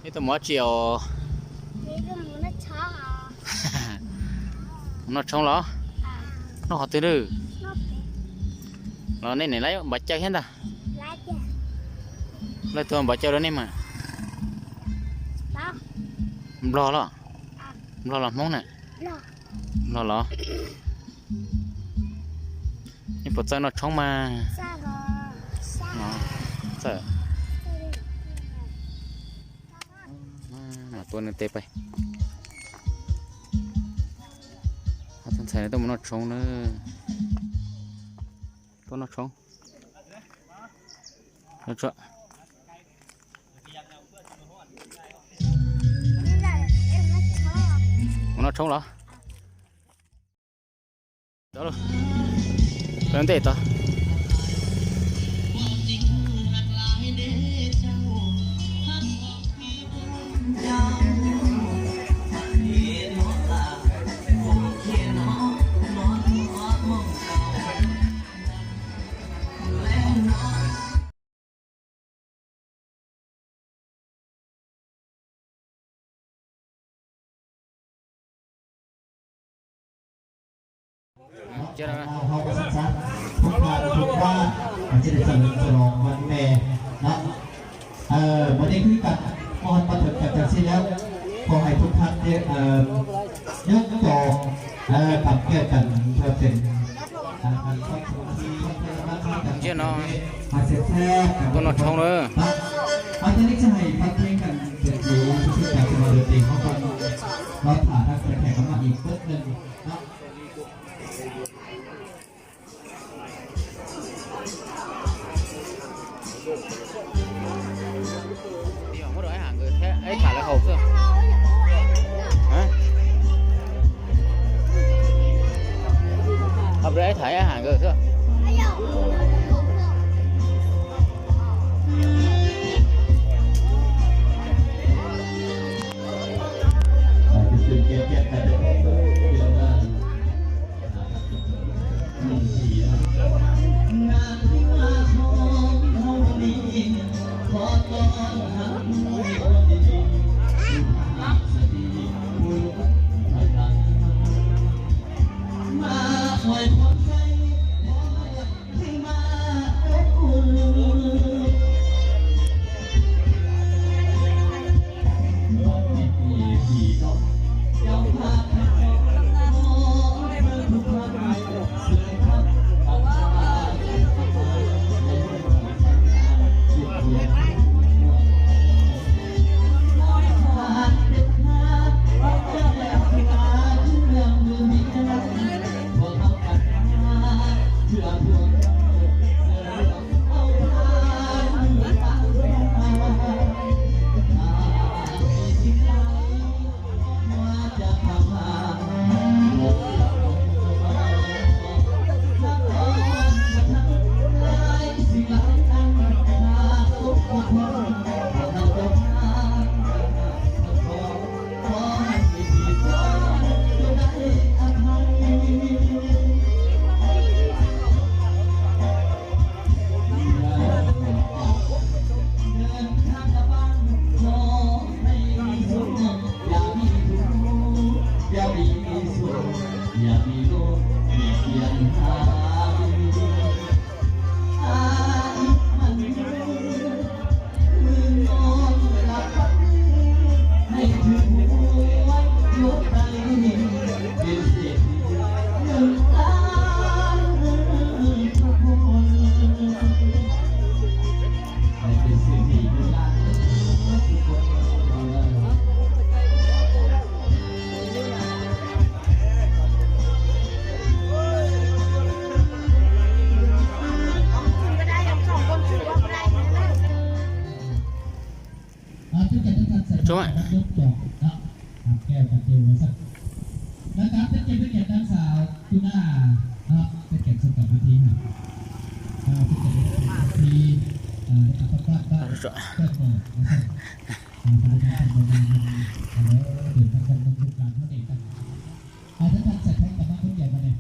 Neb tuaj mus dab tsi os? Mus noj tshoob los? Noj qhov twg lawm? Los nej niam lawv npam caw thiab ntag. Lawv tuaj npam caw rau nej mas. Nplog los? Nplog los Hmoob na? Nplog los? Nej puas txawj noj tshoob mas? Txawj. Mas tua nws tes pais. Ob tug ntxhais no tuaj mus noj tshoob na. Tuaj noj tshoob. Mus noj tshoob los? Peb ntej tod. Hôm nay cứ cặp con bắt thật cặp chặt xin lắm. Con hãy phúc khắc nhé, ờ, nhớ cho, ờ, cặp kèo cặp cho tình. Ntsia no, tuaj noj tshoob lawm. Nó thả các cái thẻ các bạn được tìm không? Nó thả các cái thẻ các bạn nhìn rất là Muab rau ib ham nkawd thiab ib tham lawv haus xwb. Rau ib tham ib ham nkawd xwb. Chúc mừng. Đón cáp tiết kiệm, tiết kiệm đang xả tu na, đó, tiết kiệm xung cảm với thím hả? À, tiết kiệm với thím, à, để cặp tóc cắp đó. Rồi. Cân rồi, à, và đây là phần mười ngàn, à, đó, tuyển thành phần nông dụng làm nó để tăng. À, rất là sạch sẽ, cảm ơn rất nhiều bạn này.